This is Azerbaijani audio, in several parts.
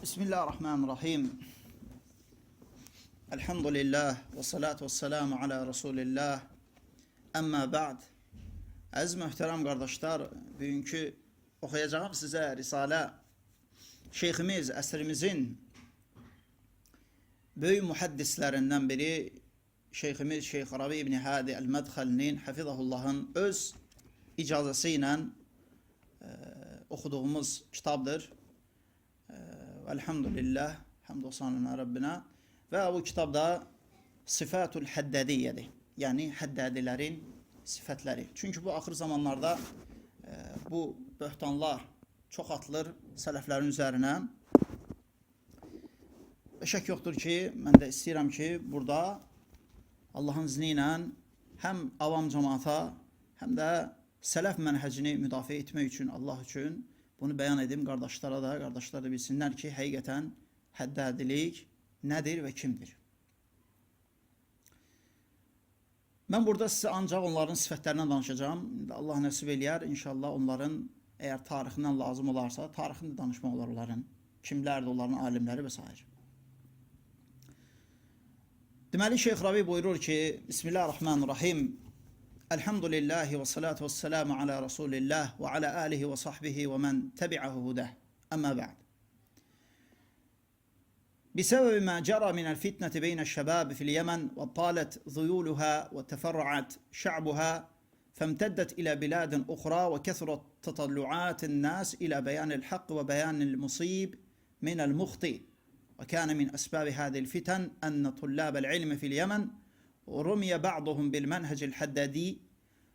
Bismillahirrahmanirrahim. Elhamdülillah ve salatu ve selamu ala Resulillah. Əmmə ba'd. Əziz möhtərəm qardaşlar, bugünkü oxuyacağım sizə risalə şeyximiz, əsrimizin böyük mühəddislərindən biri şeyximiz Şeyx Rabi İbn Hadi Əl-Mədxəlinin Həfizahullahın öz icazəsi ilə oxuduğumuz kitabdır. Elhamdülillah, həmd olsun Rəbbinə. Və bu kitabda Sifatul Həddədiyyədir. Yəni həddədilərin sifətləri. Çünki bu axır zamanlarda bu böhtanlar çox atılır sələflərin üzərinə. Və şək yoxdur ki, mən də istəyirəm ki, burada Allahın izni ilə həm avam cəmaata, həm də sələf mənhəcini müdafiə etmək üçün, Allah üçün bunu bəyan edim qardaşlara da, qardaşlar da bilsinlər ki, həqiqətən həddədilik nədir və kimdir. Mən burada sizə ancaq onların sifətlərindən danışacağam. İndi Allah nəsib eləyər, inşallah onların əgər tarixindən lazım olarsa, tarixini də danışmaq olar onların. Kimlərdir onların alimləri və s. Deməli Şeyx Rabi buyurur ki, Bismillahirrahmanirrahim. Elhamdülillahi və salatu və selamu ala Rasulillah və ala alihi və sahbihi və men tebi'ahu hudah. Əmmə ba'd. بسبب ما جرى من الفتنة بين الشباب في اليمن وطالت ذيولها وتفرعت شعبها فامتدت إلى بلاد أخرى وكثرت تطلعات الناس إلى بيان الحق وبيان المصيب من المخطئ. وكان من أسباب هذه الفتن أن طلاب العلم في اليمن رمي بعضهم بالمنهج الحدادي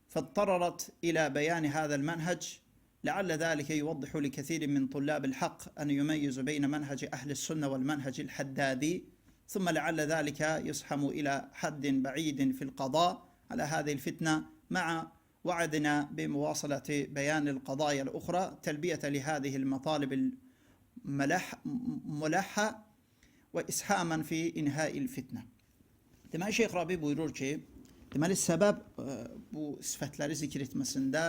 فاضطررت إلى بيان هذا المنهج، لعل ذلك يوضح لكثير من طلاب الحق أن يميزوا بين منهج أهل السنة والمنهج الحدادي، ثم لعل ذلك يسهم إلى حد بعيد في القضاء على هذه الفتنة، مع وعدنا بمواصلة بيان القضايا الأخرى تلبية لهذه المطالب الملحة وإسهاما في إنهاء الفتنة. Deməli Şeyx Rabi buyurur ki, deməli səbəb bu sifətləri zikr etməsində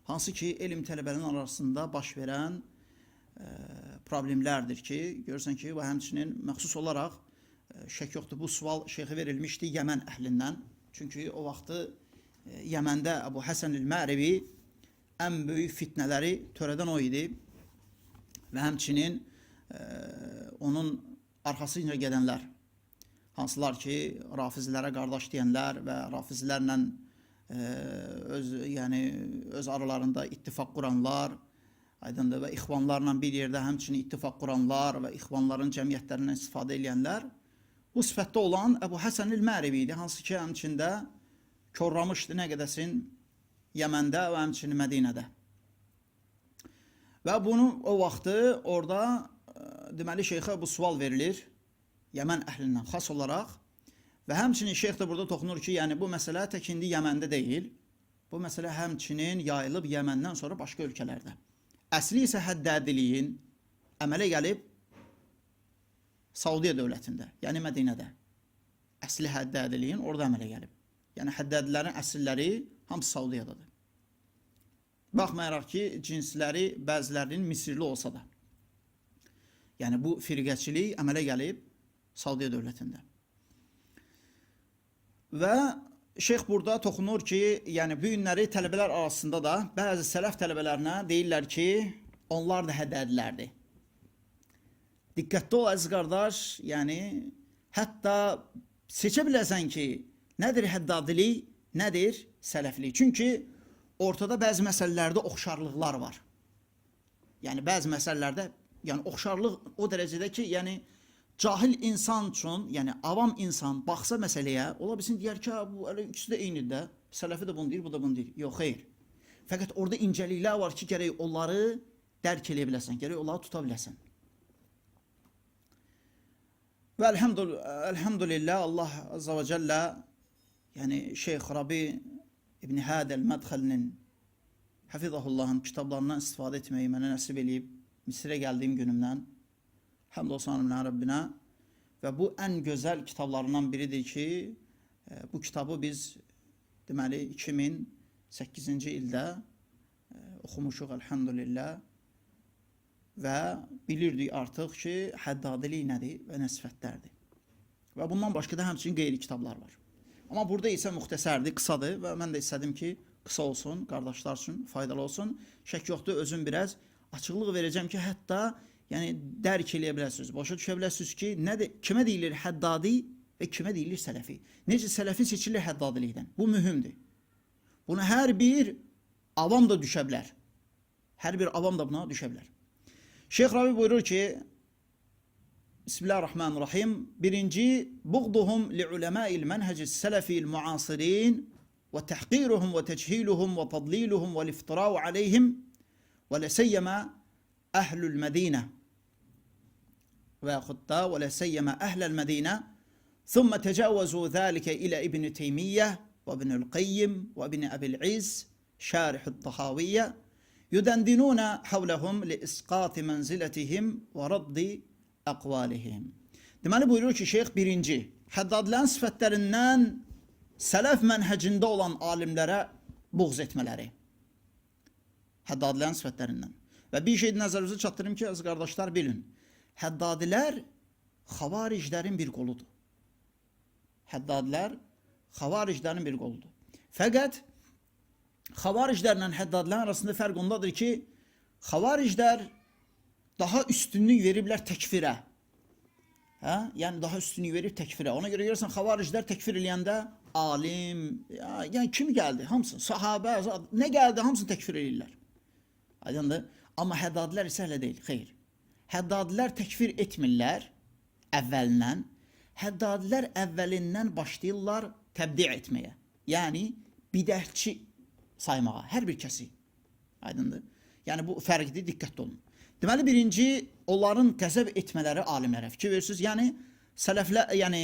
hansı ki elm tələbələrinin arasında baş verən problemlərdir ki, görürsən ki, və həmçinin məxsus olaraq şək yoxdur, bu sual şeyxə verilmişdi Yəmən əhlindən. Çünki o vaxtı Yəməndə Əbu Həsən el-Məribi ən böyük fitnələri törədən o idi və həmçinin onun arxasınca gedənlər, hansılar ki, rafizlərə qardaş deyənlər və rafizlərlə öz, yəni öz aralarında ittifaq quranlar, aydındır, və ixvanlarla bir yerdə həmçinin ittifaq quranlar və ixvanların cəmiyyətlərindən istifadə edənlər bu sifətdə olan Əbu Həsən el-Məribi idi, hansı ki, həmçində korlamışdı nə qədəsin Yəməndə və həmçinin Mədinədə. Və bunu o vaxtı orada deməli şeyxə bu sual verilir Yəmən əhlindən xas olaraq və həmçinin şeyx də burada toxunur ki, yəni bu məsələ tək indi Yəməndə deyil. Bu məsələ həmçinin yayılıb Yəməndən sonra başqa ölkələrdə. Əsli isə həddədiliyin əmələ gəlib Saudiya dövlətində, yəni Mədinədə. Əsli həddədiliyin orada əmələ gəlib. Yəni həddədilərin əsilləri hamısı Saudiyadadır. Baxmayaraq ki, cinsləri bəzilərinin Misirli olsa da. Yəni bu firqəçilik əmələ gəlib Saudiya dövlətində. Və şeyx burada toxunur ki, yəni bu günləri tələbələr arasında da bəzi sələf tələbələrinə deyirlər ki, onlar da həddədilərdir. Diqqətli ol əziz qardaş, yəni hətta seçə bilərsən ki, nədir həddadilik, nədir sələflik. Çünki ortada bəzi məsələlərdə oxşarlıqlar var. Yəni bəzi məsələlərdə, yəni oxşarlıq o dərəcədə ki, yəni cahil insan üçün, yəni avam insan baxsa məsələyə, ola bilsin deyər ki, bu elə ikisi də eynidir də. Sələfi də bunu deyir, bu da bunu deyir. Yox, xeyr. Fəqət orada incəliklər var ki, gərək onları dərk eləyə biləsən, gərək onları tuta biləsən. Və elhamdülillah Allah azza və cəllə, yəni Şeyx Rabi İbn Hadi el-Mədxəlinin Həfizahullahın kitablarından istifadə etməyi mənə nəsib eləyib Misirə gəldiyim günümdən. Həmd olsun Rəbbinə. Və bu ən gözəl kitablarından biridir ki, bu kitabı biz deməli 2008-ci ildə oxumuşuq elhamdülillah. Və bilirdik artıq ki, həddadilik nədir və nə sifətlərdir. Və bundan başqa da həmçinin qeyri kitablar var. Amma burada isə müxtəsərdir, qısadır və mən də istədim ki, qısa olsun, qardaşlar üçün faydalı olsun. Şək yoxdur, özüm biraz açıqlıq verəcəm ki, hətta yəni dərk eləyə biləsiniz, başa düşə biləsiniz ki, nədir, kimə deyilir həddadi və kimə deyilir sələfi. Necə sələfi seçilir həddadilikdən? Bu mühümdür. Bunu hər bir avam da düşə bilər. Hər bir avam da buna düşə bilər. Şeyx Rabi buyurur ki, Bismillahirrahmanirrahim. Birinci, buğduhum li ulemâil menhec sələfil muasirin və təhqiruhum və təchiluhum və tadliluhum və iftirau aleyhim və ləseyyemə əhlül Mədinə və yaxud da və ləseyyemə əhləl Mədinə ثم تجاوزوا ذلك إلى ابن تيمية وابن القيم وابن أبي العز شارح الطحاوية يدندنون حولهم لإسقاط منزلتهم ورد أقوالهم. Deməli buyurur ki, şeyx birinci, Həddadilərin sifətlərindən sələf mənhəcində olan alimlərə buğz etmələri. Həddadilərin sifətlərindən. Və bir şey nəzərinizə çatdırım ki, əziz qardaşlar bilin. Həddadilər xavariclərin bir qoludur. Həddadilər xavariclərin bir qoludur. Fəqət xavariclərlə həddadilərin arasında fərq ondadır ki, xavariclər daha üstünlük veriblər təkfirə. Hə? Yəni daha üstünlük verib təkfirə. Ona görə görürsən xavariclər təkfir eləyəndə alim, ya, yəni kim gəldi? Hamısını, sahabə, nə gəldi? Hamısını təkfir eləyirlər. Aydındır? Amma həddadilər isə elə deyil. Xeyr. Həddadilər təkfir etmirlər əvvəlindən. Həddadilər əvvəlindən başlayırlar təbdi etməyə. Yəni bidətçi saymağa hər bir kəsi. Aydındır? Yəni bu fərqdir, diqqətli olun. Deməli birinci onların qəzəb etmələri alimlərə fikir verirsiniz. Yəni sələflər, yəni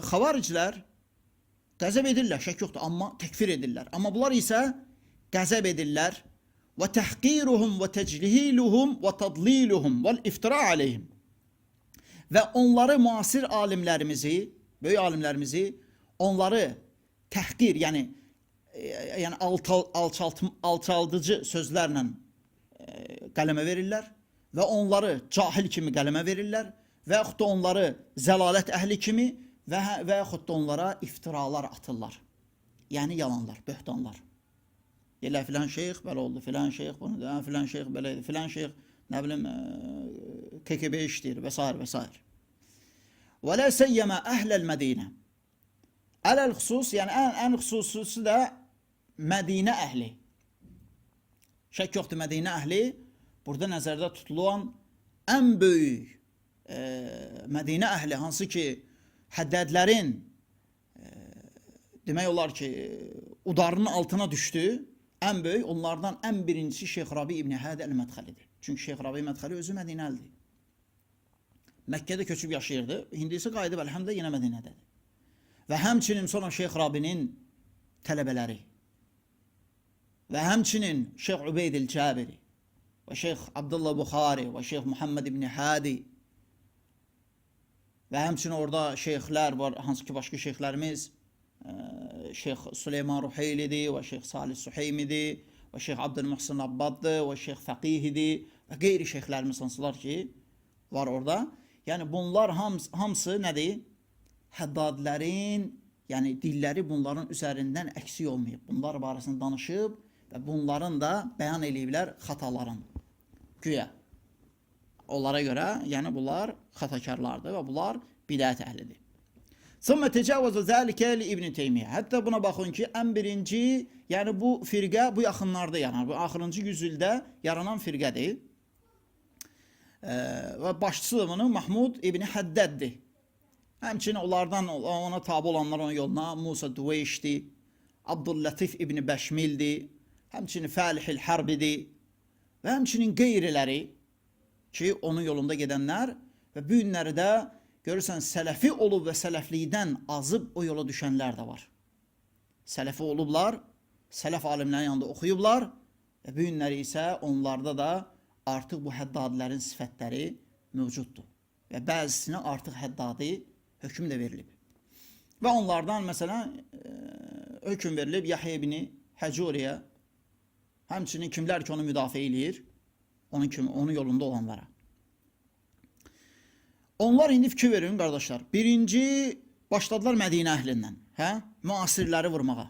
xavariclər qəzəb edirlər, şək yoxdur, amma təkfir edirlər. Amma bunlar isə qəzəb edirlər və təhqiruhum və təcliluhum və tadliluhum və iftira aleyhim. Və onları müasir alimlərimizi, böyük alimlərimizi onları təhqir, yəni yəni alçaldıcı sözlərlə qələmə verirlər və onları cahil kimi qələmə verirlər və yaxud da onları zəlalət əhli kimi və yaxud da onlara iftiralar atırlar. Yəni yalanlar, böhtanlar. Deyirlər filan şeyx belə oldu, filan şeyx bunu, filan şeyx belə idi, filan şeyx nə bilim KKB işləyir və s. və s. Və la seyyemə əhləl Mədinə. Ələl xüsus, yəni ən xüsusisi də Mədinə əhli. Şək yoxdur, Mədinə əhli burada nəzərdə tutulan ən böyük Mədinə əhli, hansı ki həddədlərin demək olar ki udarının altına düşdü, ən böyük onlardan ən birincisi Şeyx Rabi İbni Hadi Əl-Mədxəlidir. Çünki Şeyx Rabi Mədxəli özü Mədinəlidir. Məkkədə köçüb yaşayırdı. İndi isə qayıdıb əlhəmdə yenə Mədinədədir. Və həmçinin sonra Şeyx Rabinin tələbələri və həmçinin Şeyx Ubeyd el-Cabiri və Şeyx Abdullah Buxari və Şeyx Muhammed İbni Hadi və həmçinin orada şeyxlər var, hansı ki başqa şeyxlərimiz Şeyx Süleyman Ruheylidir və Şeyx Salih Suheymidir və Şeyx Abdülmuhsin Abbaddır və Şeyx Fəqihdir və qeyri şeyxlərimiz hansılar ki var orada. Yəni bunlar hamısı nədir? Həddadilərin, yəni dilləri bunların üzərindən əksik olmayıb. Bunlar barəsində danışıb və bunların da bəyan eləyiblər xataların. Güya. Onlara görə, yəni bunlar xatakarlardır və bunlar bidət əhlidir. Sonra tecavüzü zəlikə li İbn Teymiyyə. Hətta buna baxın ki, ən birinci, yəni bu firqə bu yaxınlarda yaranır. Bu axırıncı yüzyılda yaranan firqədir. Və başçısı da bunun Mahmud İbni Həddəddir. Həmçinin onlardan ona tabi olanlar onun yoluna Musa Duveyşdir, Abdüllatif İbni Bəşmildir, həmçinin Fəlihil Hərbidir və həmçinin qeyriləri ki, onun yolunda gedənlər və bu günləri də görürsən sələfi olub və sələflikdən azıb o yola düşənlər də var. Sələfi olublar, sələf alimlərin yanında oxuyublar və bu günləri isə onlarda da artıq bu həddadilərin sifətləri mövcuddur. Və bəzisinə artıq həddadi hökm də verilib. Və onlardan məsələn hökm verilib Yahya ibni Həcuriyə, həmçinin kimlər ki onu müdafiə eləyir. Onun kimi, onun yolunda olanlara. Onlar indi fikir verin qardaşlar. Birinci başladılar Mədinə əhlindən, hə? Müasirləri vurmağa.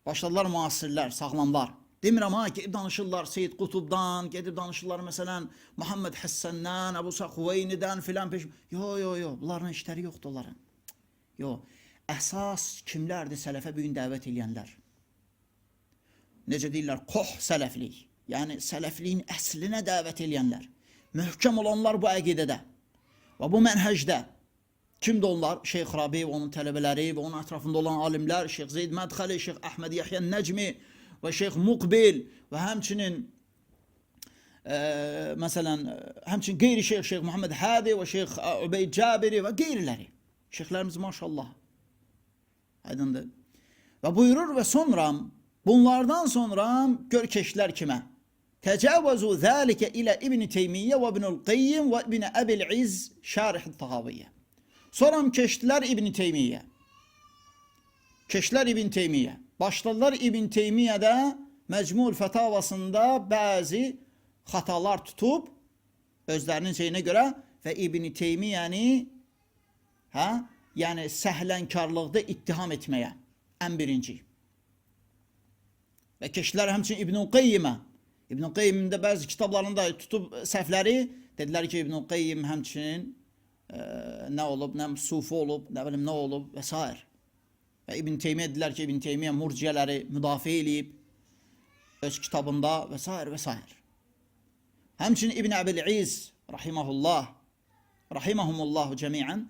Başladılar müasirlər, sağlamlar. Demirəm ha, gedib danışırlar Seyyid Qutubdan, gedib danışırlar məsələn Muhammed Həssəndən, Əbu Xuveynidən filan peş. Yo, yo, yo, bunların işləri yoxdur onların. Yo. Əsas kimlərdir sələfə bu gün dəvət eləyənlər? Necə deyirlər? Koh sələflik. Yəni sələfliyin əslinə dəvət eləyənlər. Möhkəm olanlar bu əqidədə və bu mənhəcdə. Kimdir onlar? Şeyx Rabi və onun tələbələri və onun ətrafında olan alimlər, Şeyx Zeyd Mədxəli, Şeyx Əhməd Yahya Nəcmi və Şeyx Muqbil və həmçinin məsələn, həmçinin qeyri şeyx, Şeyx Muhammed Hadi və Şeyx Ubeyd Cabiri və qeyriləri. Şeyxlərimiz maşallah. Aydındır. Və buyurur və sonra bunlardan sonra gör keçdilər kimə? Təcavüzü zəlikə ilə İbn Teymiyyə və İbnül Qayyim və İbn Əbil İz Şarih Tahaviyyə. Sonra keçdilər İbn Teymiyyə. Keçdilər İbn Teymiyyə. Başladılar İbn Teymiyyədə Məcmul Fətavasında bəzi xatalar tutub özlərinin şeyinə görə və İbn Teymiyyəni hə, yəni səhlənkarlıqda ittiham etməyə ən birinci. Və keçdilər həmçinin İbn Qayyimə. İbn Qayyimin də bəzi kitablarında tutub səhvləri dedilər ki, İbn Qayyim həmçinin nə olub, nə sufi olub, nə bilim nə olub və s. Və İbn Teymiyyə dedilər ki, İbn Teymiyyə murciyələri müdafiə eləyib öz kitabında və s. və s. Həmçinin İbn Əbil İz rahimehullah, rahimehumullah cəmiən,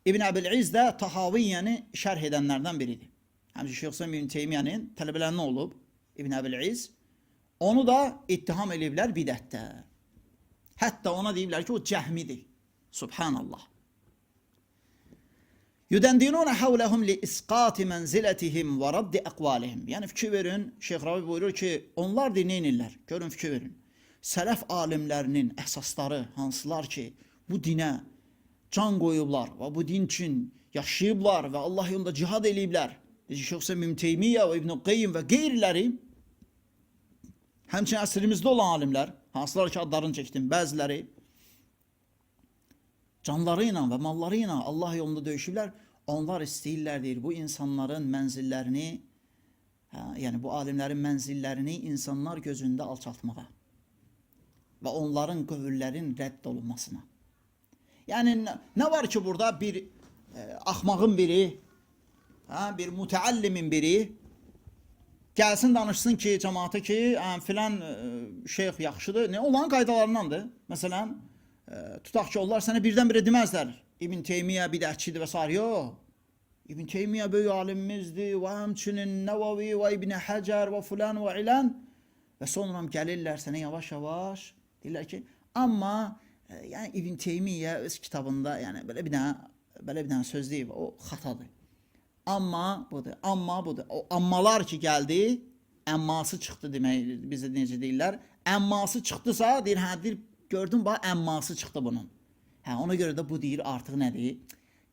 İbn Əbil İz də Tahaviyyəni şərh edənlərdən biridir. Həmçinin Şeyx İslam İbn Teymiyyənin tələbələrindən olub İbn Əbil İz. Onu da ittiham eləyiblər bidətdə. Hətta ona deyiblər ki, o cəhmidir. Subhanallah. Yüdəndinuna havləhum li isqati mənzilətihim və raddi əqvalihim. Yəni fikir verin, Şeyx Rabi buyurur ki, onlar deyir, nə edirlər? Görün, fikir verin. Sələf alimlərinin əsasları hansılar ki, bu dinə can qoyublar və bu din üçün yaşayıblar və Allah yolunda cihad eləyiblər. Necə Şeyx İslam İbn Teymiyyə və İbn Qayyim və qeyriləri, həmçinin əsrimizdə olan alimlər, hansılar ki adlarını çəkdim, bəziləri canları ilə və malları ilə Allah yolunda döyüşüblər. Onlar istəyirlər, deyir, bu insanların mənzillərini, hə, yəni bu alimlərin mənzillərini insanlar gözündə alçaltmağa və onların qövüllərin rədd olunmasına. Yəni nə var ki burada bir axmağın biri, hə, bir mütəallimin biri gəlsin danışsın ki, cəmaata ki, filan şeyx yaxşıdır. Nə onların qaydalarındandır. Məsələn, tutaq ki, onlar sənə birdən-birə deməzlər. İbn Teymiyyə bidətçidir və s. Yox. İbn Teymiyyə böyük alimimizdir və həmçinin Nəvavi və İbn Həcər və filan və ilan. Və sonra gəlirlər sənə yavaş-yavaş deyirlər ki, amma yəni İbn Teymiyyə öz kitabında yəni belə bir dənə söz deyib, o xatadır. Amma budur, amma budur. O ammalar ki gəldi, əmması çıxdı demək, bizdə necə deyirlər. Əmması çıxdısa, deyir, hə, deyir, gördün bax, əmması çıxdı bunun. Hə, ona görə də bu deyir artıq nədir?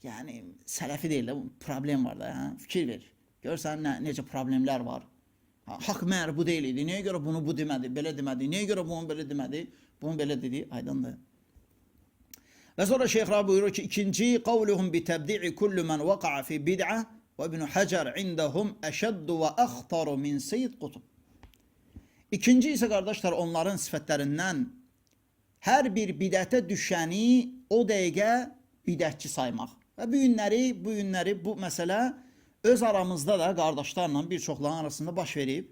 Yəni sələfi deyil də, problem var da, hə? Fikir ver. Görsən necə problemlər var. Ha, haqq məyər bu deyil idi. Niyə görə bunu bu demədi, belə demədi? Niyə görə bunu belə demədi? Bunu belə dedi, aydındır. Və sonra Şeyx Rabi buyurur ki, ikinci qavluhum bi təbdi'i kullu men vaqa'a fi bid'a və İbn Hajar indahum əşəddu və əxtaru min Seyyid Qutb. İkinci isə qardaşlar onların sifətlərindən hər bir bidətə düşəni o dəqiqə bidətçi saymaq. Və bu günləri bu məsələ öz aramızda da qardaşlarla bir çoxların arasında baş verib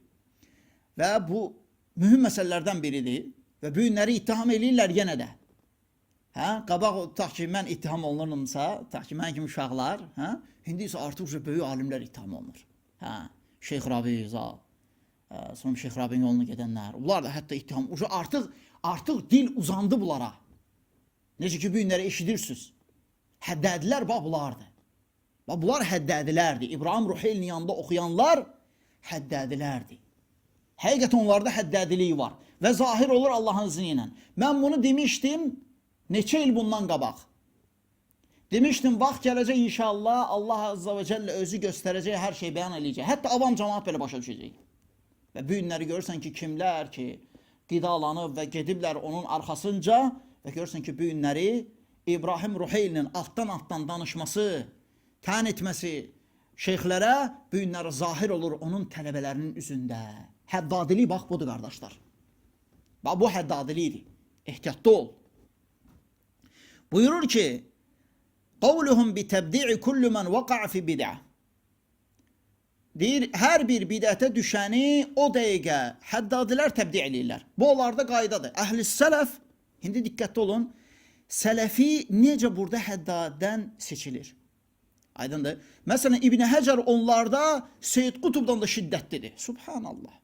və bu mühüm məsələlərdən biridir və bu günləri ittiham eləyirlər yenə də. Hə, qabaq tutaq ki, mən ittiham olunurumsa, tutaq ki, mən kimi uşaqlar, hə, indi isə artıq böyük alimlər ittiham olunur. Hə, Şeyx Rabi, sonra Şeyx Rabinin yolunu gedənlər, bunlar da hətta ittiham, artıq dil uzandı bunlara. Necə ki, bu günləri eşidirsiniz. Həddədilər bax bunlardır. Bax bunlar həddədilərdir. İbrahim Ruheylinin yanında oxuyanlar həddədilərdir. Həqiqətən onlarda həddədilik var və zahir olur Allahın izni ilə. Mən bunu demişdim neçə il bundan qabaq. Demişdim, vaxt gələcək inşallah Allah Azza və Cəllə özü göstərəcək, hər şey bəyan eləyəcək. Hətta avam cəmaat belə başa düşəcək. Və bu günləri görürsən ki, kimlər ki, qidalanıb və gediblər onun arxasınca və görürsən ki, bu günləri İbrahim Ruheylinin altdan-altdan danışması, tən etməsi şeyxlərə bu günləri zahir olur onun tələbələrinin üzündə. Həddadilik bax budur qardaşlar. Bax bu həddadilikdir. Ehtiyatlı ol. Buyurur ki, قَوْلُهُمْ بِتَبْدِعِ كُلُّ مَنْ وَقَعَ فِي بِدْعَ. Deyir, hər bir bidətə düşəni o dəqiqə həddadilər təbdi eləyirlər. Bu onlarda qaydadır. Əhl-i sələf, indi diqqətli olun, sələfi necə burada həddadən seçilir? Aydındır. Məsələn, İbn Həcər onlarda Seyyid Qutubdan da şiddətlidir. Subhanallah.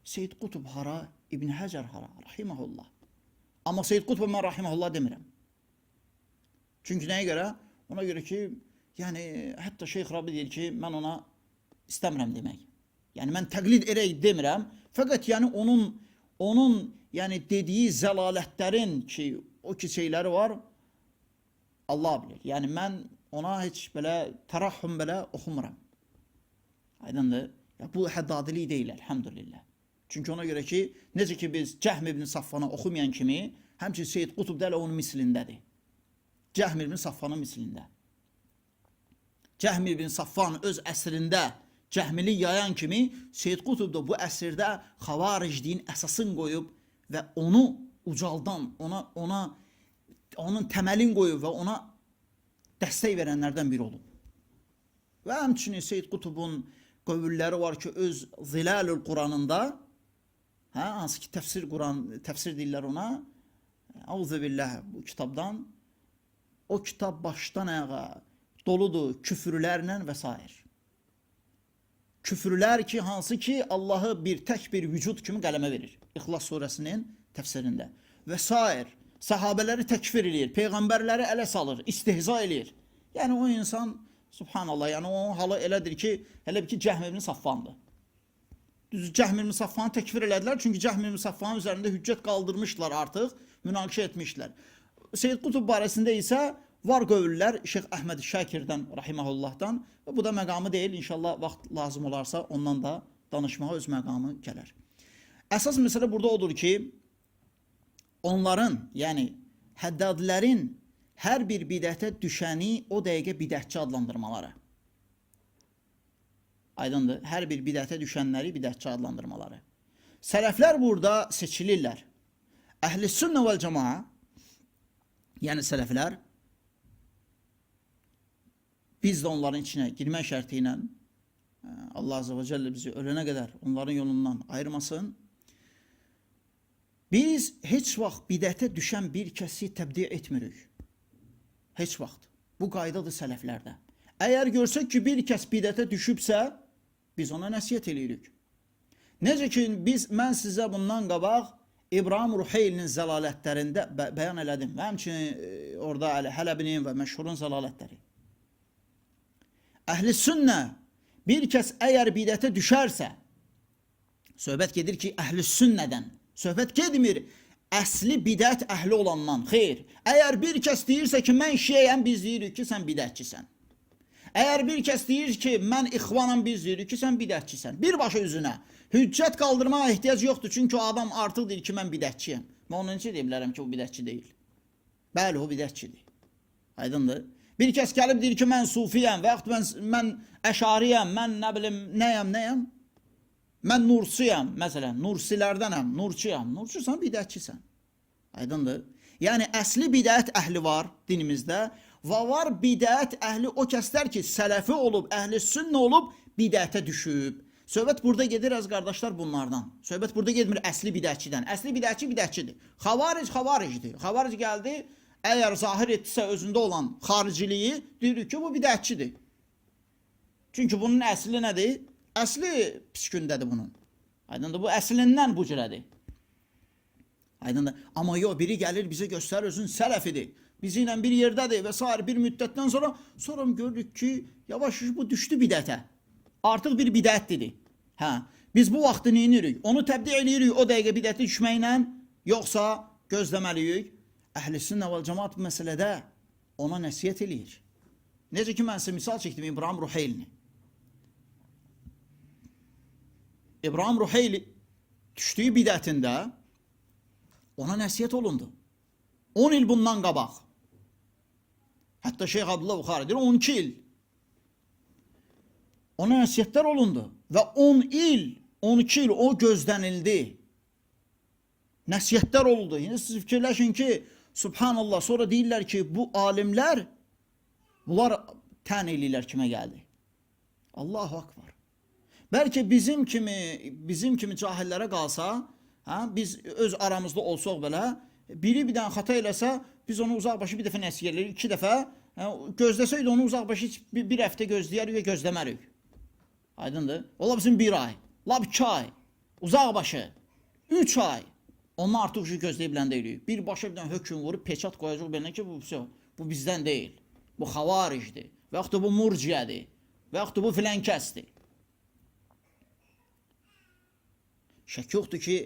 Seyyid Qutub hara, İbn Həcər hara, rahiməhullah. Amma Seyyid Qutub mən rahiməhullah demirəm. Çünki nəyə görə? Ona görə ki, yəni hətta Şeyx Rabi deyir ki, mən ona istəmirəm demək. Yəni mən təqlid erək demirəm. Fəqət yəni onun yəni dediyi zəlalətlərin ki, o ki şeyləri var, Allah bilir. Yəni mən ona heç belə tərahhüm belə oxumuram. Aydındır? Ya bu həddadilik deyil, elhamdülillah. Çünki ona görə ki, necə ki biz Cəhm ibn Safvana oxumayan kimi, həmçinin Seyyid Qutub da elə onun mislindədir. Cəhm ibn Safvanın mislində. Cəhm ibn Safvan öz əsrində Cəhmili yayan kimi Seyyid Qutub da bu əsrdə xavaricliyin əsasını qoyub və onu ucaldan, ona onun təməlini qoyub və ona dəstək verənlərdən biri olub. Və həmçinin Seyyid Qutubun qövülləri var ki, öz Zilalül Quranında, hə, hansı ki təfsir Quran, təfsir deyirlər ona, Auzubillah bu kitabdan, o kitab başdan ayağa doludur küfürlərlə və s. Küfürlər ki, hansı ki Allahı bir tək bir vücud kimi qələmə verir. İxlas surəsinin təfsirində. Və s. Sahabələri təkfir eləyir, peyğəmbərləri ələ salır, istehza eləyir. Yəni o insan, subhanallah, yəni onun halı elədir ki, elə bir ki Cəhm ibn Safvandır. Düz Cəhm ibn Safvanı təkfir elədilər, çünki Cəhm ibn Safvanın üzərində hüccət qaldırmışlar artıq, münaqişə etmişlər. Seyyid Qutub barəsində isə var qövüllər Şeyx Əhməd Şakirdən, rahiməhullahdan və bu da məqamı deyil. İnşallah vaxt lazım olarsa ondan da danışmağa öz məqamı gələr. Əsas məsələ burada odur ki, onların, yəni həddadilərin hər bir bidətə düşəni o dəqiqə bidətçi adlandırmaları. Aydındır. Hər bir bidətə düşənləri bidətçi adlandırmaları. Sələflər burada seçilirlər. Əhl-i sünnə vəl cəmaa, yəni sələflər, biz də onların içinə girmək şərti ilə Allah Azze və Celle bizi ölənə qədər onların yolundan ayırmasın. Biz heç vaxt bidətə düşən bir kəsi təbdi etmirik. Heç vaxt. Bu qaydadır sələflərdə. Əgər görsək ki, bir kəs bidətə düşübsə, biz ona nəsihət eləyirik. Necə ki, mən sizə bundan qabaq İbrahim Ruheylinin zəlalətlərində bəyan elədim. Və həmçinin orada Əli Hələbinin və məşhurun zəlalətləri. Əhl-i sünnə bir kəs əgər bidətə düşərsə, söhbət gedir ki, əhl-i sünnədən, söhbət gedmir əsli bidət əhli olandan. Xeyr, əgər bir kəs deyirsə ki, mən şiyəyəm, biz deyirik ki, sən bidətçisən. Əgər bir kəs deyir ki, mən ixvanam, biz deyirik ki, sən bidətçisən. Birbaşa üzünə. Hüccət qaldırmağa ehtiyac yoxdur. Çünki o adam artıq deyir ki, mən bidətçiyəm. Mən onun necə deyə bilərəm ki, o bidətçi deyil. Bəli, o bidətçidir. Aydındır. Bir kəs gəlib deyir ki, mən sufiyəm və yaxud mən əşariyəm, mən nə bilim, nəyəm, nəyəm. Mən nursuyam, məsələn, nursilərdənəm, nurçuyam. Nurçusan, bidətçisən. Aydındır. Yəni, əsli bidət əhli var dinimizdə və var bidət əhli o kəslər ki, sələfi olub, əhli sünnə olub, bidətə düşüb. Söhbət burada gedir əziz qardaşlar bunlardan. Söhbət burada getmir əsli bidətçidən. Əsli bidətçi bidətçidir. Xavaric xavaricdir. Xavaric gəldi, əgər zahir etdisə özündə olan xariciliyi, deyirik ki, bu bidətçidir. Çünki bunun əsli nədir? Əsli pis gündədir bunun. Aydındır, bu əslindən bu cürədir. Aydındır. Amma yox, biri gəlir bizə göstərir özün sələfidir. Bizi ilə bir yerdədir və s. bir müddətdən sonra görürük ki, yavaş yavaş bu düşdü bidətə. Artıq bir bidətdir. Hə, biz bu vaxtı nə edirik? Onu təbdi eləyirik o dəqiqə bidətə düşməklə, yoxsa gözləməliyik? Əhl-i sünnə vəl cəmaat bu məsələdə ona nəsihət eləyir. Necə ki, mən sizə misal çəkdim İbrahim Ruheylini. İbrahim Ruheyli düşdüyü bidətində Ona nəsihət olundu. 10 il bundan qabaq. Hətta Şeyx Abdullah Buxari deyir 12 il. Ona nəsihətlər olundu və 10 il, 12 il o gözlənildi. Nəsihətlər oldu. İndi siz fikirləşin ki, subhanallah, sonra deyirlər ki, bu alimlər bunlar tən eləyirlər kimə gəldi. Allahu akbar. Bəlkə bizim kimi cahillərə qalsa, hə, biz öz aramızda olsaq belə, biri bir dənə xata eləsə, biz onu uzaqbaşı bir dəfə nəsihət eləyirik, iki dəfə. Hə, gözləsəydi onu uzaqbaşı heç bir həftə gözləyərik və gözləmərik. Aydındır? Ola bilsin bir ay, lap 2 ay, uzaqbaşı, 3 ay. Ondan artıq şey gözləyə bilən deyilik. Birbaşa bir dənə hökm vurub peçat qoyacaq belinə ki, bu bizdən deyil. Bu xavaricdir. Və yaxud da bu murciyədir. Və yaxud da bu filankəsdir. Şək yoxdur ki,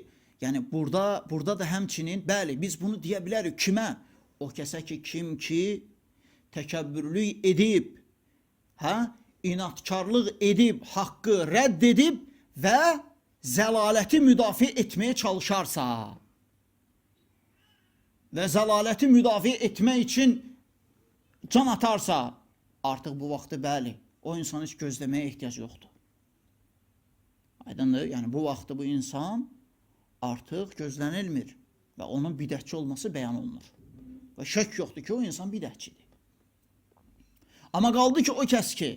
yəni burada da həmçinin, bəli, biz bunu deyə bilərik kimə? O kəsə ki, kim ki təkəbbürlük edib, hə, inatkarlıq edib, haqqı rədd edib və zəlaləti müdafiə etməyə çalışarsa və zəlaləti müdafiə etmək üçün can atarsa, artıq bu vaxtı bəli, o insanı heç gözləməyə ehtiyac yoxdur. Aydındır? Yəni bu vaxtı bu insan artıq gözlənilmir və onun bidətçi olması bəyan olunur. Və şək yoxdur ki, o insan bidətçidir. Amma qaldı ki, o kəs ki,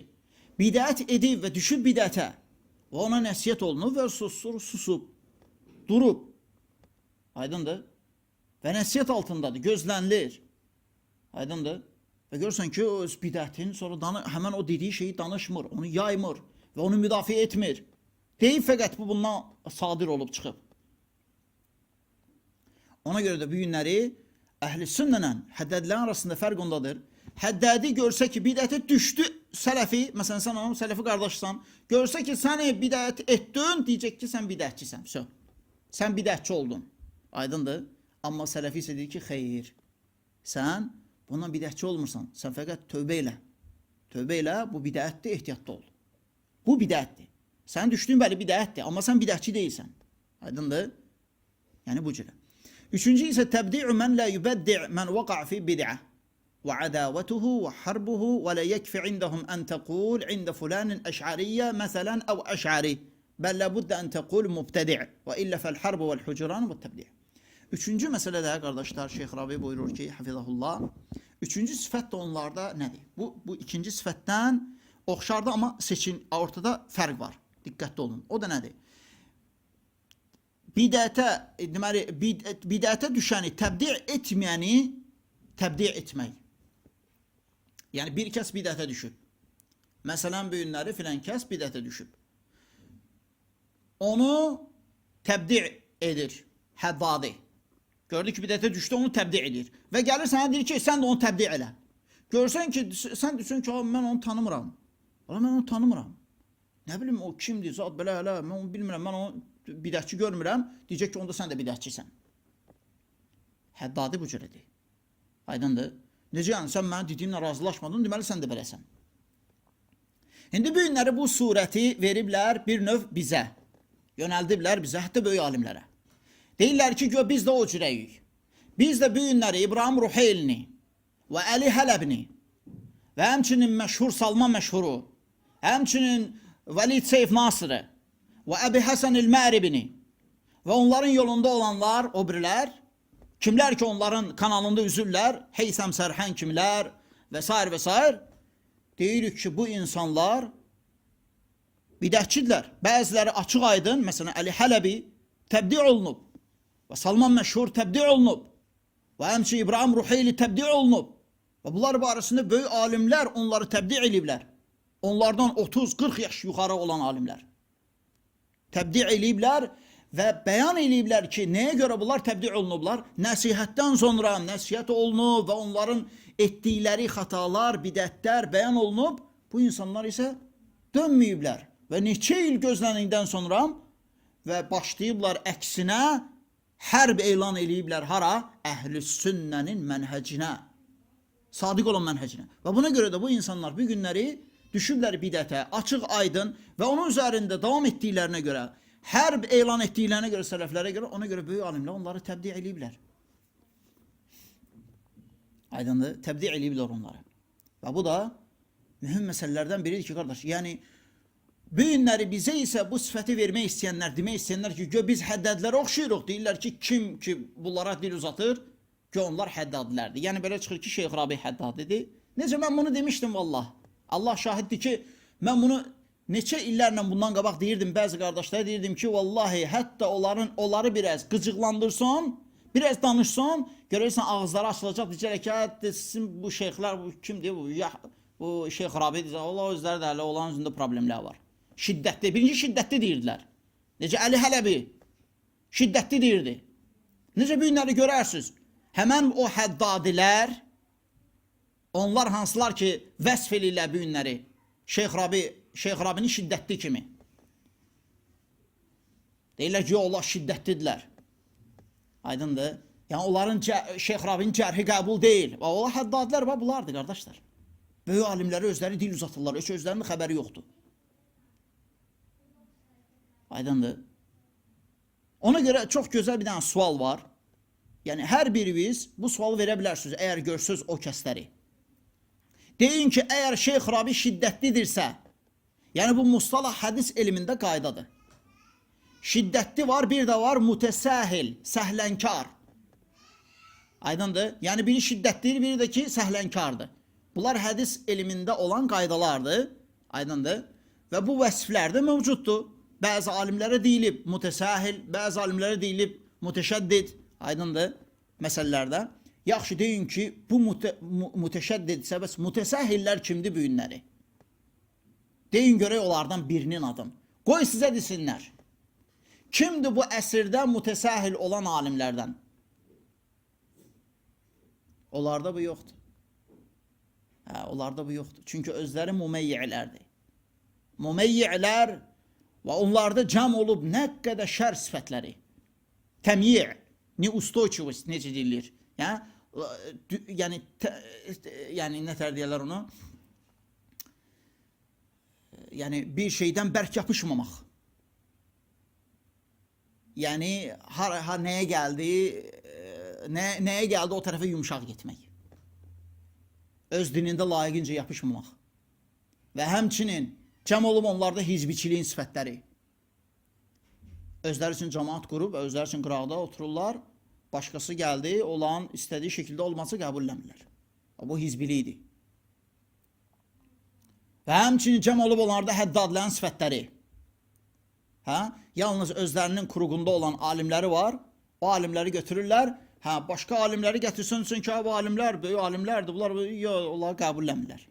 bidət edib və düşüb bidətə və ona nəsihət olunub və susur, susub, durub. Aydındır? Və nəsihət altındadır, gözlənilir. Aydındır? Və görürsən ki, o öz bidətin sonra həmən o dediyi şeyi danışmır, onu yaymır və onu müdafiə etmir. Deyib fəqət bu bundan sadir olub çıxıb. Ona görə də bu günləri əhl-i sünnənə həddədlərin arasında fərq ondadır. Həddədi görsə ki, bidətə düşdü sələfi, məsələn sən onun sələfi qardaşsan, görsə ki, sən bidət etdin, deyəcək ki, sən bidətçisən. Vəsə. Sən bidətçi oldun. Aydındır? Amma sələfi isə deyir ki, xeyr. Sən bundan bidətçi olmursan. Sən fəqət tövbə elə. Tövbə elə, bu bidətdir, ehtiyatlı ol. Bu bidətdir. Sən düşdüyün bəli bidətdir, amma sən bidətçi deyilsən. Aydındır? Yəni bu cürə. Üçüncü isə təbdi'u mən la yubəddi' mən vaqa'a fi bid'ə və ədavətuhu və harbuhu və la yekfi indahum an təqul ində fulanin əş'ariyyə məsələn əv əş'ari bəl la buddə an təqul mubtədi' və illə fəl harbu vəl hucuran və təbdi'. Üçüncü məsələ də qardaşlar Şeyx Rabi buyurur ki, hafizahullah, üçüncü sifət də onlarda nədir? Bu ikinci sifətdən oxşardı, amma seçin ortada fərq var. Diqqətli olun. O da nədir? Bidətə, deməli, bidətə düşəni təbdi' etməyəni təbdi' etmək. Yəni bir kəs bidətə düşüb. Məsələn, bu günləri filan kəs bidətə düşüb. Onu təbdi' edir. Həddadi. Gördü ki, bidətə düşdü, onu təbdi' edir. Və gəlir sənə deyir ki, sən də onu təbdi' elə. Görsən ki, sən düşün ki, mən onu tanımıram. Valla mən onu tanımıram. Nə bilim, o kimdir, zat belə elə, mən onu bilmirəm, mən onu bidətçi görmürəm. Deyəcək ki, onda sən də bidətçisən. Həddadi bu cürədir. Aydındır? Necə yəni, sən mənim dediyimlə razılaşmadın, deməli sən də beləsən. İndi bu günləri bu surəti veriblər bir növ bizə. Yönəldiblər bizə, hətta böyük alimlərə. Deyirlər ki, gör, biz də o cürəyik. Biz də bu günləri İbrahim Ruheylini və Əli Hələbini və həmçinin məşhur Salman məşhuru, həmçinin Vəlid Seyf Nasırı və Əbi Həsən el-Məribini və onların yolunda olanlar, o birilər, kimlər ki onların kanalında üzürlər, Heysəm Sərhən kimlər və s. və s. Deyirik ki, bu insanlar bidətçidirlər. Bəziləri açıq aydın, məsələn Əli Hələbi təbdi olunub və Salman məşhur təbdi olunub və həmçinin İbrahim Ruheyli təbdi olunub və bunlar barəsində böyük alimlər onları təbdi eləyiblər. Onlardan 30-40 yaş yuxarı olan alimlər təbdi eləyiblər və bəyan eləyiblər ki, nəyə görə bunlar təbdi olunublar? Nəsihətdən sonra nəsihət olunub və onların etdikləri xatalar, bidətlər bəyan olunub. Bu insanlar isə dönməyiblər və neçə il gözləndikdən sonra və başlayıblar əksinə hərb elan eləyiblər hara? Əhl-i sünnənin mənhəcinə. Sadiq olan mənhəcinə. Və buna görə də bu insanlar bu günləri düşüblər bidətə, açıq aydın və onun üzərində davam etdiklərinə görə, hərb elan etdiklərinə görə, sələflərə görə, ona görə böyük alimlər onları təbdi eləyiblər. Aydındır? Təbdi eləyiblər onları. Və bu da mühüm məsələlərdən biridir ki, qardaş, yəni bu günləri bizə isə bu sifəti vermək istəyənlər, demək istəyənlər ki, gö biz həddadlərə oxşayırıq. Deyirlər ki, kim ki bunlara dil uzatır, gö onlar həddadlərdir. Yəni belə çıxır ki, Şeyx Rabi həddadidir. Necə mən bunu demişdim vallah. Allah şahiddir ki, mən bunu neçə illərlə bundan qabaq deyirdim bəzi qardaşlara deyirdim ki, vallahi hətta onları biraz qıcıqlandırsan, biraz danışsan, görürsən ağızları açılacaq, deyəcəklər ki, hə, sizin bu şeyxlər bu kimdir bu? Ya, bu Şeyx Rabi deyəcək. Allah özləri də hələ onların üzündə problemlər var. Şiddətli, birinci şiddətli deyirdilər. Necə Əli Hələbi şiddətli deyirdi. Necə bu günləri görərsiniz? Həmən o həddadilər, onlar hansılar ki, vəsf eləyirlər bu günləri. Şeyx Rabi, Şeyx Rabinin şiddətli kimi. Deyirlər ki, yox, onlar şiddətlidirlər. Aydındır? Yəni onların Şeyx Rabinin cərhi qəbul deyil. Və onlar həddadilər və bunlardır qardaşlar. Böyük alimləri özləri dil uzatırlar. Heç özlərinin xəbəri yoxdur. Aydındır? Ona görə çox gözəl bir dənə sual var. Yəni hər biriniz bu sualı verə bilərsiniz əgər görsünüz o kəsləri. Deyin ki, əgər Şeyx Rabi şiddətlidirsə, yəni bu mustalah hədis elmində qaydadır. Şiddətli var, bir də var mütəsahil, səhlənkar. Aydındır? Yəni biri şiddətlidir, biri də ki səhlənkardır. Bunlar hədis elmində olan qaydalardır. Aydındır? Və bu vəsflər də mövcuddur. Bəzi alimlərə deyilib mütəsahil, bəzi alimlərə deyilib mütəşəddid. Aydındır? Məsələlərdə. Yaxşı deyin ki, bu mütəşəddidsə, bəs mütəsahillər kimdir bu günləri? Deyin görək onlardan birinin adını. Qoy sizə desinlər. Kimdir bu əsrdə mütəsahil olan alimlərdən? Onlarda bu yoxdur. Hə, onlarda bu yoxdur. Çünki özləri mumeyyi'lərdir. Mumeyyi'lər və onlarda cəm olub nə qədər şər sifətləri. Təmyi', neustoyçivost necə deyilir? Yəni, yəni nə tər deyirlər onu? Yəni bir şeydən bərk yapışmamaq. Yəni ha nəyə gəldi, nəyə gəldi o tərəfə yumşaq getmək. Öz dinində layiqincə yapışmamaq. Və həmçinin cəm olub onlarda hizbiçiliyin sifətləri. Özləri üçün cəmaat qurub, özləri üçün qıraqda otururlar. Başqası gəldi, olan istədiyi şəkildə olması qəbulləmirlər. Bu hizbilikdir. Və həmçinin cəm olub onlarda həddadlərin sifətləri. Hə? Yalnız özlərinin kruqunda olan alimləri var. O alimləri götürürlər. Hə, başqa alimləri gətirsən üçün ki, bu alimlər böyük alimlərdir. Bunlar yox, onları qəbulləmirlər.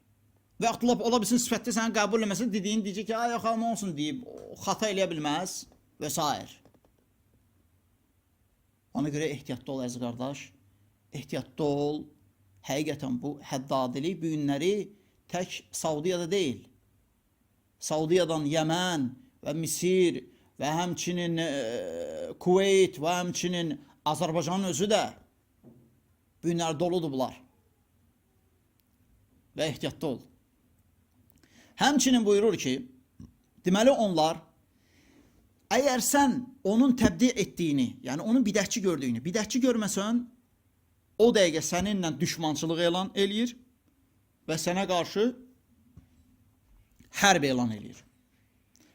Və yaxud lap ola bilsin sifətdə səni qəbul eləməsin, dediyini deyəcək ki, ay yox, nə olsun deyib, xata eləyə bilməz və s. Ona görə ehtiyatlı ol əziz qardaş. Ehtiyatlı ol. Həqiqətən bu həddadilik bu günləri tək Saudiyada deyil. Saudiyadan Yəmən və Misir və həmçinin Kuveyt və həmçinin Azərbaycanın özü də bu günlər doludur bunlar. Və ehtiyatlı ol. Həmçinin buyurur ki, deməli onlar əgər sən onun təbdi etdiyini, yəni onun bidətçi gördüyünü, bidətçi görməsən, o dəqiqə səninlə düşmançılıq elan eləyir və sənə qarşı hərb elan eləyir.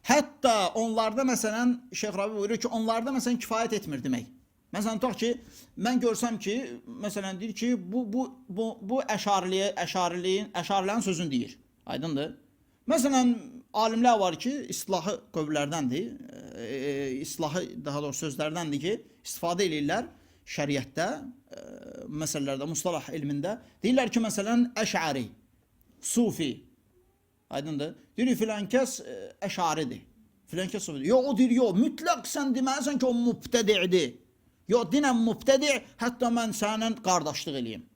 Hətta onlarda məsələn, Şeyx Rabi buyurur ki, onlarda məsələn kifayət etmir demək. Məsələn, tutaq ki, mən görsəm ki, məsələn deyir ki, bu əşarilərin sözünü deyir. Aydındır? Məsələn, alimlər var ki, islahı qövlərdəndir, islahı daha doğrusu sözlərdəndir ki, istifadə eləyirlər şəriətdə, məsələlərdə, mustalah elmində. Deyirlər ki, məsələn, əşəri, sufi, aydındır? Deyir, filan kəs əşaridir, filan kəs sufidir. Yox, o deyir, yox, mütləq sən deməlisən ki, o mübtədi'dir. Yox, dinən mübtədi, hətta mən səninlə qardaşlıq eləyim.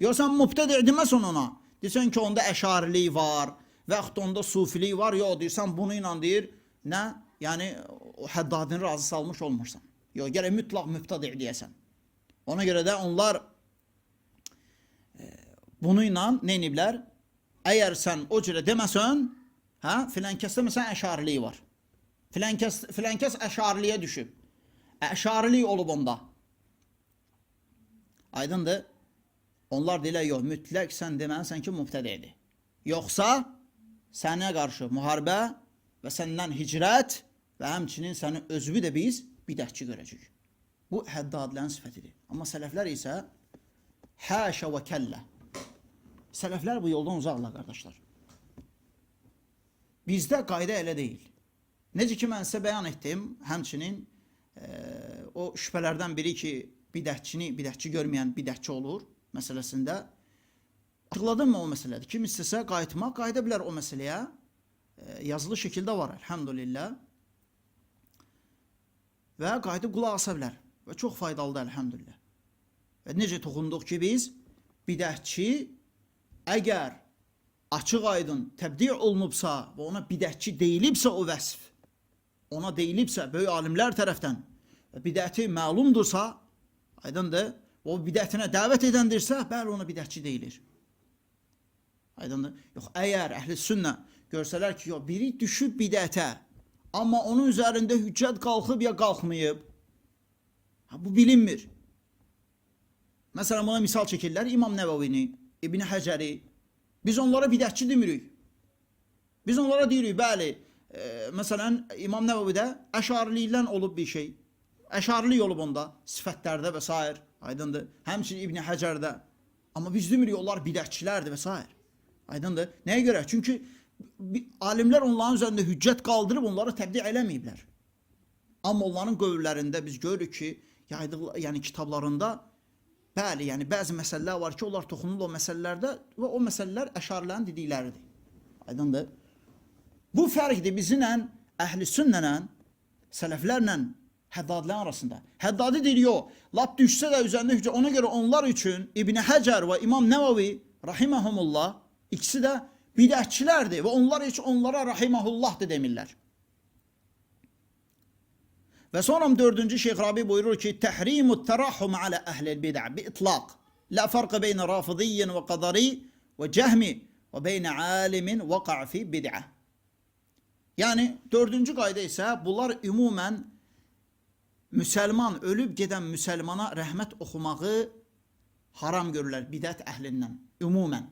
Yox, sən mübtədi deməsən ona. Desən ki, onda əşarilik var, və yaxud da onda sufilik var. Yox, deyirsən, bunu ilə deyir, nə? Yəni, o həddadini razı salmış olmursan. Yox, gərək mütləq mübtədi deyəsən. Ona görə də onlar bunu ilə nə ediblər? Əgər sən o cürə deməsən, hə, filan kəsdə məsələn əşarilik var. Filan kəs əşariliyə düşüb. Əşarilik olub onda. Aydındır? Onlar deyirlər, yox, mütləq sən deməlisən ki, mübtədidir. Yoxsa sənə qarşı müharibə və səndən hicrət və həmçinin sənin özünü də biz bidətçi görəcəyik. Bu həddadilərin sifətidir. Amma sələflər isə həşə və kəllə. Sələflər bu yoldan uzaqlar, qardaşlar. Bizdə qayda elə deyil. Necə ki, mən sizə bəyan etdim, həmçinin o şübhələrdən biri ki, bidətçini bidətçi görməyən bidətçi olur məsələsində. Açıqladım mı o məsələdir? Kim istəsə qayıtmaq, qayıda bilər o məsələyə. Yazılı şəkildə var, elhamdülillah. Və qayıdıb qulaq asa bilər. Və çox faydalıdır, elhamdülillah. Və necə toxunduq ki, biz bidətçi əgər açıq aydın təbdi olunubsa və ona bidətçi deyilibsə o vəsf, ona deyilibsə böyük alimlər tərəfdən və bidəti məlumdursa, aydındır, o bidətinə dəvət edəndirsə, bəli ona bidətçi deyilir. Aydındır? Yox, əgər əhl-i sünnə görsələr ki, yox, biri düşüb bidətə, amma onun üzərində hüccət qalxıb ya qalxmayıb, ha, bu bilinmir. Məsələn, buna misal çəkirlər İmam Nəvəvini, İbn Həcəri. Biz onlara bidətçi demirik. Biz onlara deyirik, bəli, məsələn, İmam Nəvəvidə əşarilikdən olub bir şey. Əşarilik olub onda, sifətlərdə və s. Aydındır. Həmçinin İbn Həcərdə. Amma biz demirik, onlar bidətçilərdir və s. Aydındır. Nəyə görə? Çünki alimlər onların üzərində hüccət qaldırıb onları təbdi eləməyiblər. Amma onların qövllərində biz görürük ki, yaydığı, yəni kitablarında bəli, yəni bəzi məsələlər var ki, onlar toxunur o məsələlərdə və o məsələlər əşarilərin dedikləridir. Aydındır. Bu fərqdir bizimlə, əhl-i sünnənə, sələflərlə, həddadilərin arasında. Həddadi deyir, yox, lap düşsə də üzərində hüccət. Ona görə onlar üçün İbn Həcər və İmam Nəvəvi rahiməhumullah ikisi də bidətçilərdir və onlar heç onlara rahiməhullah da demirlər. Və sonra dördüncü Şeyx Rabi buyurur ki, Təhrimu tərahhum alə əhlil bid'a bi itlaq. La farqa beyni rafidiyyin və qadari və cəhmi və beyni alimin vaqa'a fi bid'a. Yəni, dördüncü qayda isə bunlar ümumən müsəlman, ölüb gedən müsəlmana rəhmət oxumağı haram görürlər bidət əhlindən, ümumən.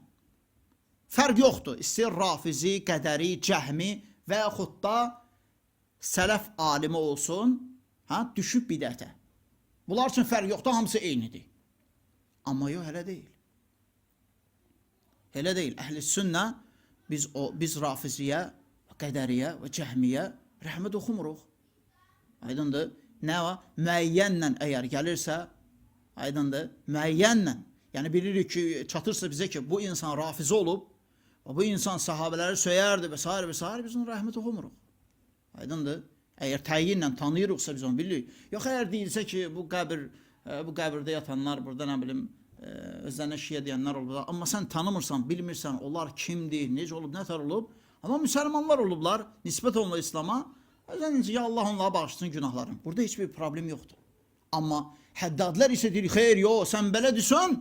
Fərq yoxdur. İstəyir rafizi, qədəri, cəhmi və yaxud da sələf alimi olsun, ha, düşüb bidətə. Bunlar üçün fərq yoxdur, hamısı eynidir. Amma yox, elə deyil. Elə deyil. Əhl-i sünnə biz rafiziyə, qədəriyə və cəhmiyə rəhmət oxumuruq. Aydındır. Nə var? Müəyyənlə əgər gəlirsə, aydındır, müəyyənlə. Yəni bilirik ki, çatırsa bizə ki, bu insan rafizi olub, və bu insan sahabələri söyərdi və s. və s. biz onu rəhmət oxumuruq. Aydındır. Əgər təyinlə tanıyırıqsa biz onu bilirik. Yox, əgər deyilsə ki, bu qəbir, bu qəbirdə yatanlar, burada nə bilim, özlərinə şiə deyənlər olub. Amma sən tanımırsan, bilmirsən, onlar kimdir, necə olub, nə tər olub. Amma müsəlmanlar olublar, nisbət olunur İslama. Zənnəcə, ya Allah onlara bağışlasın günahlarını. Burada heç bir problem yoxdur. Amma həddadlər isə deyir, xeyr, yox, sən belə desən,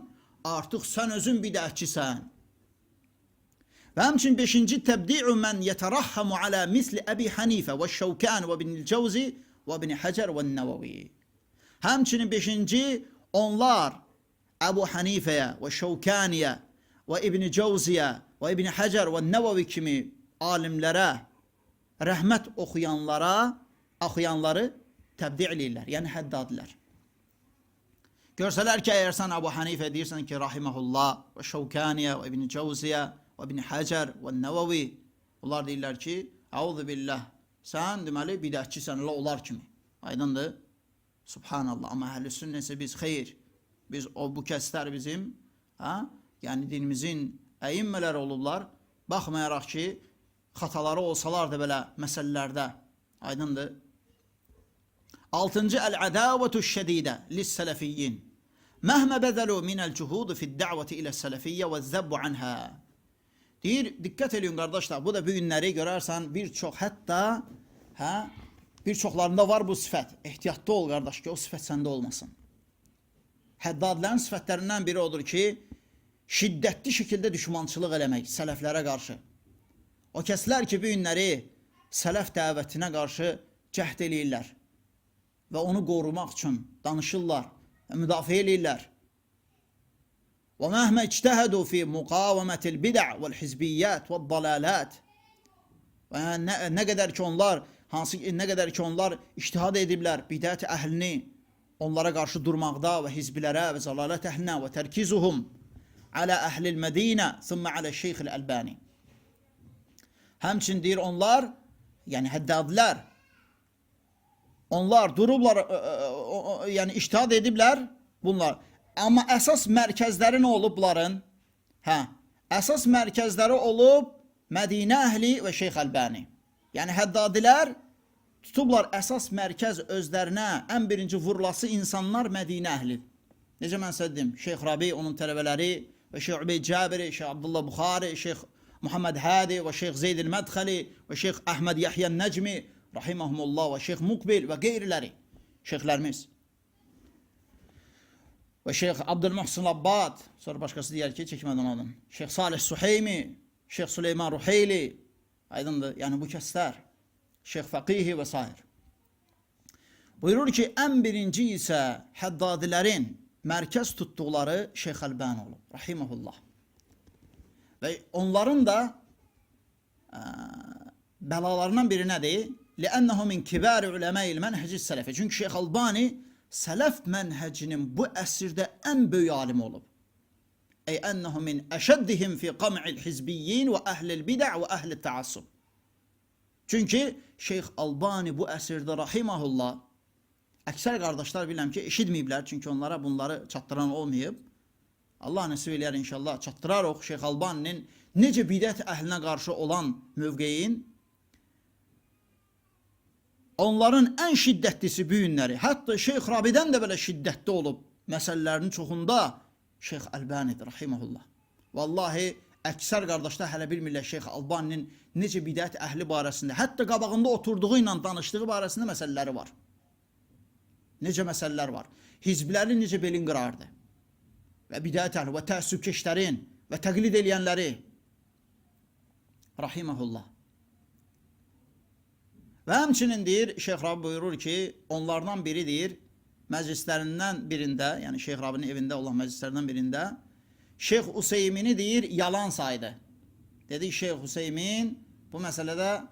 artıq sən özün bidətçisən. Və həmçinin beşinci təbdi'u mən yetərahhamu alə misli Əbi Hanifə və Şəvkan və İbn Cəvzi və İbn Həcər və Nəvəvi. Həmçinin beşinci onlar Əbu Hanifəyə və Şəvkaniyə və İbn Cəvziyə və İbn Həcər və Nəvəvi kimi alimlərə rəhmət oxuyanları təbdi eləyirlər, yəni həddadilər. Görsələr ki, əgər sən Əbu Hanifə deyirsən ki, rahiməhullah və Şəvkaniyə və İbn Cəvziyə və İbn Həcər və Nəvəvi, bunlar deyirlər ki, əuzu billah, sən deməli bidətçisən, elə onlar kimi. Aydındır? Subhanallah. Amma əhl-i sünnə isə biz xeyr, biz o bu kəslər bizim, hə? Yəni dinimizin əyimmələri olublar, baxmayaraq ki, xataları olsalar da belə məsələlərdə, aydındır. Altıncı, əl-ədavətu şədidə lis-sələfiyyin. Məhmə bəzəlu minəl cuhudu fid-dəvəti ilə-sələfiyyə və zəbbu anhə. Deyir, diqqət eləyin qardaşlar, bu da bu günləri görərsən bir çox, hətta hə, bir çoxlarında var bu sifət. Ehtiyatlı ol qardaş ki, o sifət səndə olmasın. Həddadilərin sifətlərindən biri odur ki, şiddətli şəkildə düşmançılıq eləmək sələflərə qarşı. O kəslər ki, bu günləri sələf dəvətinə qarşı cəhd eləyirlər və onu qorumaq üçün danışırlar, müdafiə eləyirlər. Və məhmə ictəhədu fi muqavemətil bid'a vəl hizbiyyət vəd-dalalət. Və nə qədər ki onlar nə qədər ki onlar ictihad ediblər bidət əhlini onlara qarşı durmaqda və hizbilərə və zəlalət əhlinə və tərkizuhum alə əhlil Mədinə thumma alə Şeyxil Əlbani. Həmçin deyir onlar, yəni Həddadilər, onlar durublar, yəni ictihad ediblər bunlar. Amma əsas mərkəzləri nə olub bunların? Hə, əsas mərkəzləri olub Mədinə əhli və Şeyx Əlbani. Yəni Həddadilər tutublar əsas mərkəz özlərinə ən birinci vurulası insanlar Mədinə əhli. Necə mən sizə dedim, Şeyx Rabi, onun tələbələri və Şeyx Übeyd Cabiri, Şeyx Abdullah Buxari, Şeyx Muhammed Hadi və Şeyx Zeyd el-Mədxəli və Şeyx Əhməd Yahya Nəcmi rahimehumullah və Şeyx Muqbil və qeyriləri şeyxlərimiz. Və Şeyx Abdülmuhsin Abbad, sonra başqası deyər ki, çəkmədən adın. Şeyx Salih Suheymi, Şeyx Süleyman Ruheyli, aydındır, yəni bu kəslər, Şeyx Faqihi və s. Buyurur ki, ən birinci isə Həddadilərin mərkəz tutduqları Şeyx Əlbani olub, rahimehullah. Və onların da bəlalarından biri nədir? Li'ənəhu min kibari uləməil mənhəci sələfi. Çünki Şeyx Albani sələf mənhəcinin bu əsrdə ən böyük alimi olub. Ey ənəhu min əşəddihim fi qam'il hizbiyyin və əhlil bid'a və əhlil təassub. Çünki Şeyx Albani bu əsrdə rahimehullah əksər qardaşlar bilirəm ki, eşitməyiblər, çünki onlara bunları çatdıran olmayıb. Allah nəsib eləyər inşallah, çatdırarıq Şeyx Albaninin necə bidət əhlinə qarşı olan mövqeyin, onların ən şiddətlisi bu günləri, hətta Şeyx Rabidən də belə şiddətli olub məsələlərinin çoxunda Şeyx Əlbanidir, rahimehullah. Vallahi əksər qardaşlar hələ bilmirlər Şeyx Albaninin necə bidət əhli barəsində, hətta qabağında oturduğu ilə danışdığı barəsində məsələləri var. Necə məsələlər var. Hizblərin necə belin qırardı. Və bidət əhli və təəssübkeşlərin və təqlid eləyənləri rahimehullah. Və həmçinin deyir, Şeyx Rabi buyurur ki, onlardan biri deyir, məclislərindən birində, yəni Şeyx Rabinin evində olan məclislərdən birində Şeyx Hüseymini deyir, yalan saydı. Dedi, Şeyx Hüseymin bu məsələdə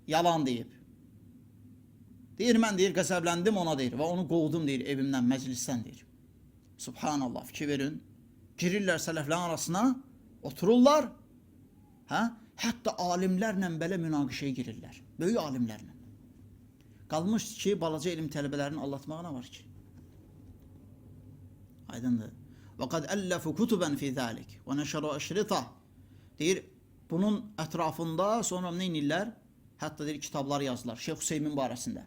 yalan deyib. Deyir, mən deyir, qəzəbləndim ona deyir və onu qovdum deyir evimdən, məclisdən deyir. Subhanallah, fikir verin. Girirlər sələflərin arasına, otururlar, hə? Hətta alimlərlə belə münaqişəyə girirlər. Böyük alimlərlə. Qalmış ki, balaca elm tələbələrinin aldatmağa nə var ki? Aydındır. Və qad əlləfu kutuban fi zalik və nəşəru əşrita. Deyir, bunun ətrafında sonra nə edirlər? Hətta deyir, kitablar yazdılar Şeyx Hüseymin barəsində.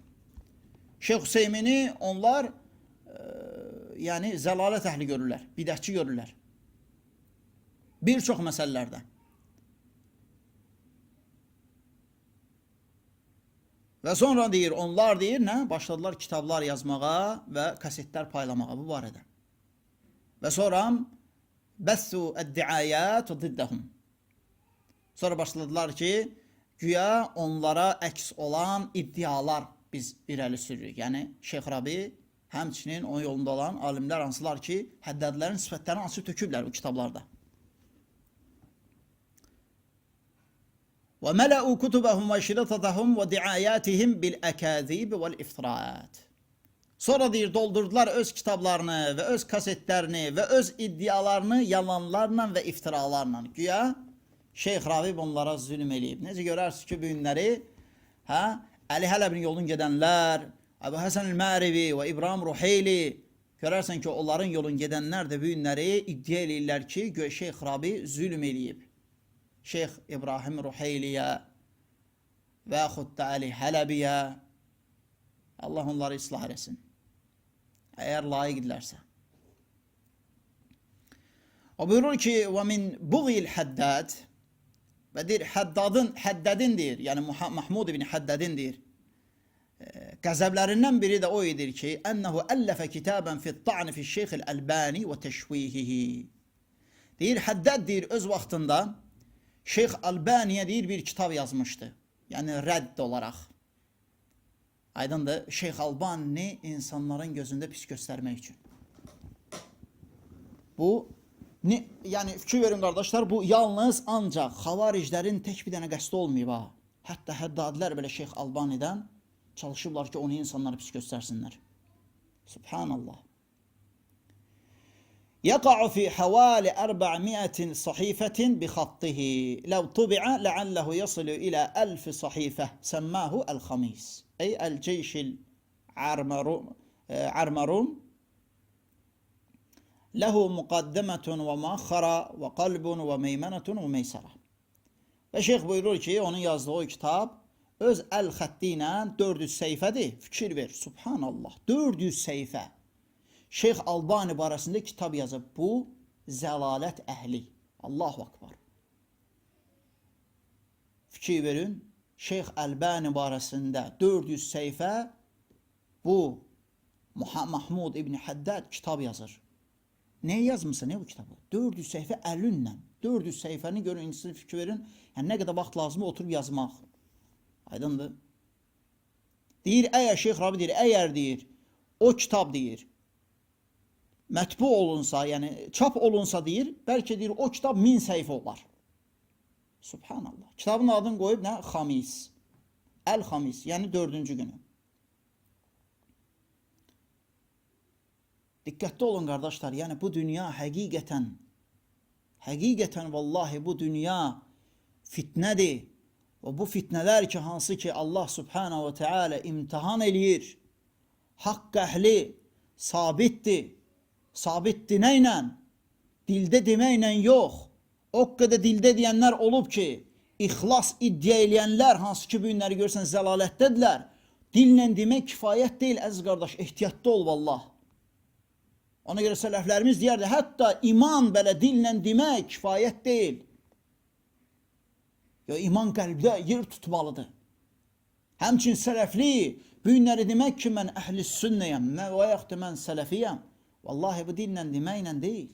Şeyx Hüseymini onlar yəni zəlalət əhli görürlər, bidətçi görürlər. Bir çox məsələlərdə. Və sonra deyir, onlar deyir, nə? Başladılar kitablar yazmağa və kasetlər paylamağa bu barədə. Və sonra bəssu əd-diayət diddəhum. Sonra başladılar ki, güya onlara əks olan iddialar biz irəli sürürük. Yəni Şeyx Rabi həmçinin onun yolunda olan alimlər hansılar ki, Həddadlərin sifətlərini açıb töküblər bu kitablarda. Və mələ'u kutubəhum və şiritatəhum və diayətihim bil-əkəzib vəl-iftiraat. Sonra deyir, doldurdular öz kitablarını və öz kasetlərini və öz iddialarını yalanlarla və iftiralarla. Güya Şeyx Rabi bunlara zülm eləyib. Necə görərsiniz ki, bu günləri hə, Əli Hələbin yolunu gedənlər, Əbu Həsən el-Mərivi və İbrahim Ruheyli, görərsən ki, onların yolunu gedənlər də bu günləri iddia eləyirlər ki, güya Şeyx Rabi zülm eləyib. Şeyx İbrahim Ruheyliyə və yaxud da Əli Hələbiyə, Allah onları islah eləsin. Əgər layiqdirlərsə. O buyurur ki, və min buğil Həddad və deyir, Həddadin deyir, yəni Mahmud ibn Həddadin deyir, qəzəblərindən biri də o idir ki, ənəhu əlləfə kitabən fit-ta'ni fi-şeyx el-Əlbani və təşvihihi. Deyir, Həddad deyir, öz vaxtında Şeyx Albaniyə deyir, bir kitab yazmışdı. Yəni, rədd olaraq. Aydındır, Şeyx Albanini insanların gözündə pis göstərmək üçün. Bu, Yəni fikir verin qardaşlar, bu yalnız ancaq xavariclərin tək bir dənə qəsdi olmayıb ha. Hətta Həddadilər belə Şeyx Albanidən çalışıblar ki, onu insanlara pis göstərsinlər. Subhanallah. يقع في حوالي 400 صحيفة بخطه لو طبع لعله يصل إلى 1000 صحيفة سماه الخميس أي الجيش العرمرون له مقدمة ومؤخرة وقلب وميمنة وميسرة. Və şeyx buyurur ki, onun yazdığı o kitab öz əl xətti ilə 400 səhifədir. Fikir ver, subhanallah, 400 səhifə. Şeyx Albani barəsində kitab yazıb. Bu zəlalət əhli. Allahu akbar. Fikir verin, Şeyx Əlbani barəsində 400 səhifə bu Mahmud İbn Həddad kitab yazır. Nəyə yazmısan bu kitabı? 400 səhifə əlinlə. 400 səhifəni görün, indi fikir verin. Yəni nə qədər vaxt lazımdır oturub yazmaq. Aydındır? Deyir, əgər Şeyx Rabi deyir, əgər deyir, o kitab deyir, mətbu olunsa, yəni çap olunsa deyir, bəlkə deyir, o kitab 1000 səhifə olar. Subhanallah. Kitabın adını qoyub nə? Xamis. Əl-Xamis, yəni dördüncü günü. Diqqətli olun qardaşlar, yəni bu dünya həqiqətən, həqiqətən vallahi bu dünya fitnədir. Və bu fitnələr ki, hansı ki Allah subhanahu ve teala imtihan eləyir, haqq əhli sabitdir. Sabitdir nə ilə? Dildə deməklə yox. O qədər dildə deyənlər olub ki, ixlas iddia eləyənlər, hansı ki bu günləri görsən zəlalətdədirlər. Dillə demək kifayət deyil, əziz qardaş, ehtiyatlı ol vallah. Ona görə sələflərimiz deyərdi, hətta iman belə dillə demək kifayət deyil. Ya iman qəlbdə yer tutmalıdır. Həmçin sələfli, bu günləri demək ki, mən əhl-i sünnəyəm, və yaxud da mən sələfiyəm. Vallahi bu dillə deməklə deyil.